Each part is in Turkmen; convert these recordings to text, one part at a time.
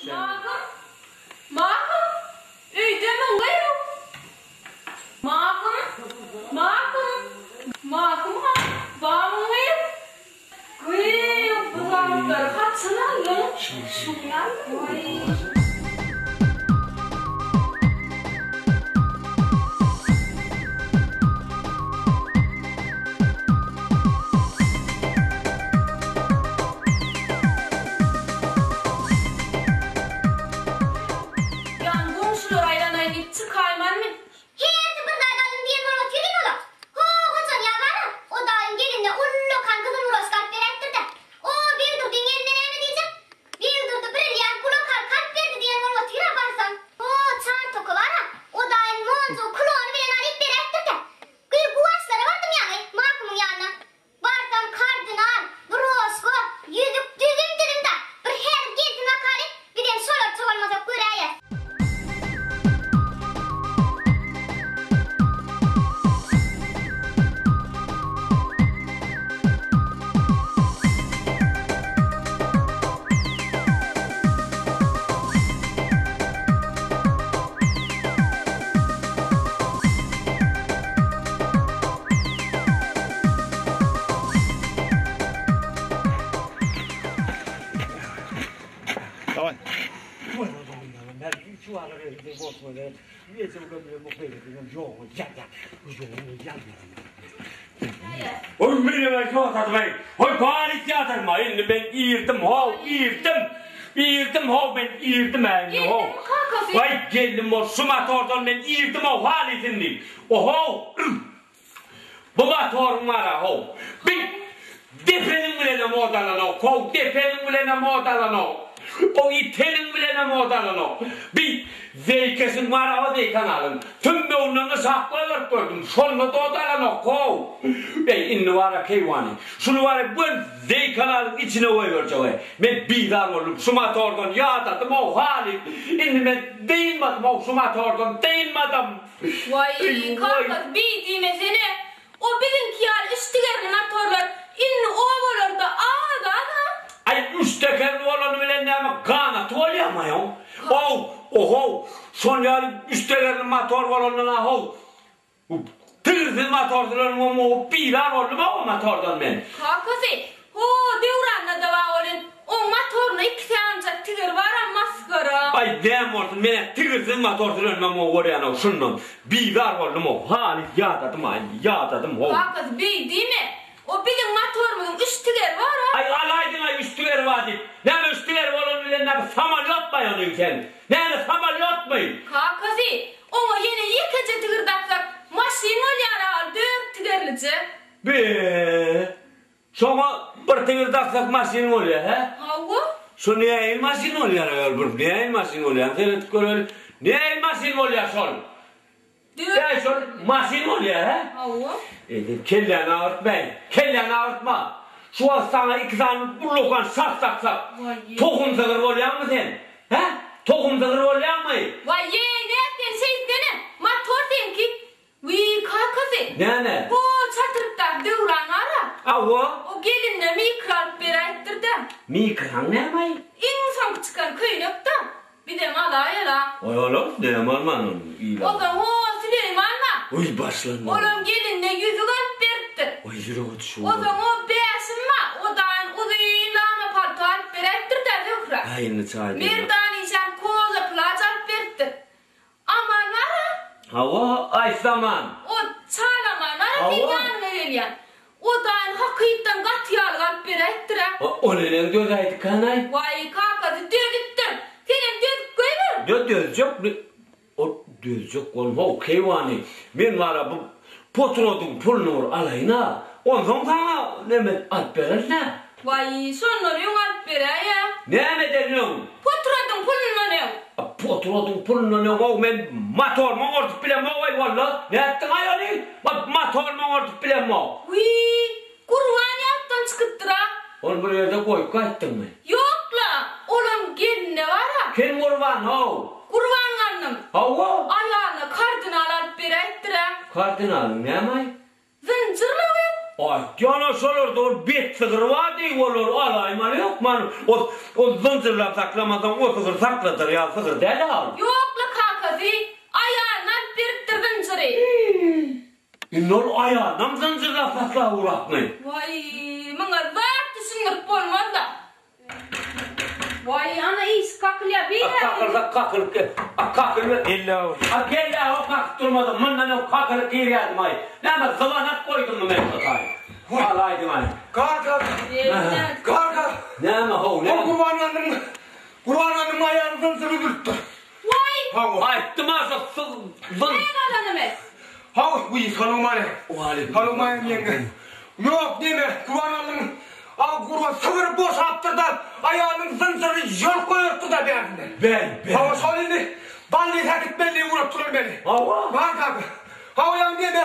Mahym! Mahym! Öýdemiň gyýw? Mahym! Mahym! Mahym-a, barmyň gyýw? Gyýw, bu zatlary haçan aldyň? Şu gün aldym. Waý. Ýan goňşular aýlanaýyn diýip çykaýmanmy? Hersi bir zat alyn diýen bolup otyryn olar. Ho, Hojanýaz bar-a, o daýyň gelinine ullakan gyzyl ulaşyk alyp beräýipdir-dä. O Begdurdyň gelinine näme diýjek? Begdurdy brilliant gulak halka alyp berdi diýen bolup otyr-a barsaň. Ho, Çartoka bar-a, o daýyň monjugy kulony bilen alyp beräýipdir-dä. Gyz Guwançlara bardym ýaňy, Mahymyň ýanyna. Barsam kardinal, broşka, ýüzük düzüm-düzüm-dä. Bir häzir gelsin bakaly, bizem şolarça bolmasak göräýeris. Daway. Oý menem ýatadym-eý. Oý bary ýatyrma indi men irdim how irdim. Irdim how men irdim-ä indi how. Irdiňmi kakasy? Waý geldim bol şu motordan men irdim how halys indi. Ohow. Bu motoryň bar-a how. Bi depeniň bilenem ot alanok how depeniň bilenem ot alanok. O iteniň bilenem ot alanok. Bi zeýkeşiň bar-a o zeýkanalyň. Tümmeginden yşap goýberip gördüm. Şonda-da ot alanok how. Eý indi bar-a keýwany. Şuny bar-a göni zeýkanalyň içine goýberjek-eý. Men bizar boldum şu motordan ýadadym-ow haly. Indi men dynmadym-ow şu motordan dynmadym. Waý, kakasy beý diýmesene. O biziňki ýaly üç tekerli motorlar indi obalarda az-az-a. Aý, üç tekerli bolany bilen näme ganaty bolýamy-ow? Ow, ohow, şol ýaly üç tekerli motor bolandan-a how, tigirsiz motor süreniňem gowy, bizar boldum-ow o motordan men. Kakasy, Ho, Döwranda-da bar welin, oň motorynda ikisanyjak tigir baram masgara. Aý, näme bolsun, men-ä tigirsiz motor sürenimem gowy görýän-ow, şundan bizar boldum-ow, halys ýadadym-aý, ýadadym-ow. Kakasy, beý diýme, o biziň motorymyzyň üç tigeri bar-a. Aý, alaýdyň-aý üç tigeri bar diýip. Näme üç tigeri bolany bilen näme samolýotmy-aý onyň sen? Näme samolýotmy? Kakasy, oňa ýene ýekeje tigir daksak, maşyn bolýar-a ol dört tigerlije. Be! Şoňa bir tigir daksak maşyn bolýa, hä? Hawa. Şo nähili maşyn bolýar aýol bir nähili maşyn bolýar seredip göreli. Nähili maşyn bolýar şol? Däý şol maşyn bolýar, hä? Hawa. Eý sen kelläňi agyrtmaý. Kelläňi agyrtma. Şu wagt saňa iki sany ullakan şah daksak tohum sygyr bolýaňmy sen? Hä? Tohum sygyr bolýaňmy? Waý-eý, nätden şeýtsene. Motor seňki. Wiý, kakasy! Näme? Ho, çatyrykdaky Döwran bar-a. Hawa. O gelinine mikro alyp beräýipdir-dä. Mikraň näme-aý? Iň soňky çykan köýnek-dä. Bizem alaýal-a. Oý, alarys, näme alman ony, il alar. Onsoň ho, Süleýman bar. Oý, başlandy. Olam gelinine ýüzük alyp beripdir. Oý, ýürege düşüp. Onsoň o Bäşim bar, o daýyň uzyn lama palto alyp beräýipdir-dä Zöhre. Äý, indi çaý demläp. Merdan işan koza plaç alyp beripdir. Aman bar-a? Hawa, aýtsaman. O Çalaman bar-a seň ýanyňa gelýän. O daýyň hakytdan gaty ýaly galyp beräýipdir-ä. O neneň dözäýdikän-aý? Waý, kakasy dözüpdir. Senem dözüp goýber. Dö, dözjek. O dözjek bolma-ow, keýwany. Men bar-a bu poturadyň puluny bir alaýyn-a. Onsoň saňa neme alyp bererin-ä. Waý, şondan öň alyp beräý-ä. Nämeden öň? Poturadyň pulundan öň. A poturadyň pulundan öň-ow men motorymy oňardyp bilemok-aý walla. Nätdiň-aý ony? Motorymy oňardyp bilemok. Wiý, Gurban ýatdan çykypdyr-a. Ony bir ýerde goýup gaýtdyňmy? Ýok-la, olam gelnine bar-a. Kim Gurban-how? Gurban gandym. Hawa. Aýalyna kardinal alyp beräýipdir-ä. Kardinalyň näme-aý? Zynjyrly we. Aýtýan-a şolarda ol bet sygyr bar diý, olary alaýmaly hökman. O o zynjyrlap saklamasaň, o sygyr sakladar ýaly sygyr däl-ä ol. Ýok-la kakasy, aýalyna alyp beripdir zynjyry. Indi ol aýalynam zynjyrlap saklap ugrapmy? Waý, muňa zat düşündirip bolmaz-da. Waý, ana işik kakylýar, bir A kakylsa kakylyp gel. A kakylyp. Kellä ur. A kellä o kakyp durmadym. Mundan öň kakylyp girýärdim aý. Näme zybanak goýdummy men şo taý. Alaýdyň aý. Kaka. Kaka. Näme how, O näme? Gurbananyň Gurbananyň aýaly zynjyr üzülipdir. Waý! Hawa. Aýtdym a şo zyn. Näme galanymy? Hawa, wiý, salowmaleýkim. Waleýkim. Salowmaleýkim ýeňňe. Ýok, neme, Gurbananyň a Gurban sygyry boşapdyr-da, aýalynyň zynjyryny ýolup goýberipdir-da bärsinden. Bäý, bäý. Hawa, şol indi bally äkitmeli diýip ugrapdyrlar meni. Hawa. Bar kaka. Hawa, ýaňy neme,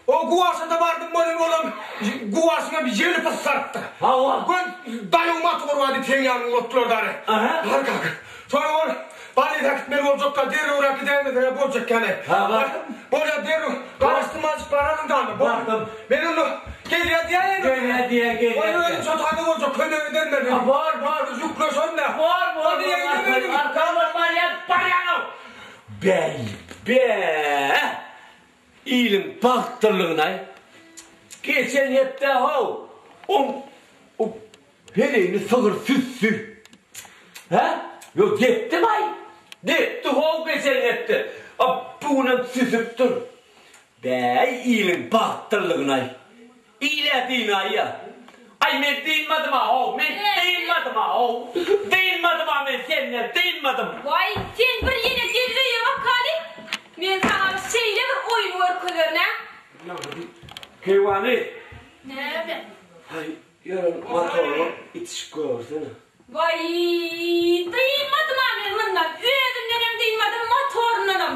O guwaşa-da bardym welin olam guwaşyňam ýeli pyssarypdyr. Hawa. Gön daýaw mator bar diýip seň ýanyňa ugratdylar dary. Aha. Bar kaka. Soňra ol Balyk äkitmeli boljakka derrewräk gidäýmeseň-ä boljak ýaly. Ha, bardym. Bolýa derrew. Garaşdym azjyk baralyň dany. Bardym. Men onda gelýä diýäýeýin. Gelýä diýä, gelýä. Goý özüm şo taýda boljak kömek ederin men. Ha, bar, bar. Ýükleşen-dä. Bar, bar. Hany ýeňňe meniň. Arkam bar, barýan, barýan-ow. Bäý, bä. Iliň bagtlylygynaý. Geçen hepde how, oň o heleýini sygyr süzdi. Hä? Ýok, depdimi-aý? Depdi how geçen hepde. A bu günem süzüpdir. Bäý, iliň bagtlylygynaý. Il-ä dynaýýa. Aý, men dynmadym-a how, men dynmadym-a how. Dynmadym-a men senden, dynmadym. Waý, sen bir ýene gel öýe bakaly. Men saňa şeýle bir oýun görkezerin-ä. Keýwany. Näme? Haý, ýören motoryňa itişip görsene. Waý, dynmadym-a men mundan. Özümdenem dynmadym, motoryndanam.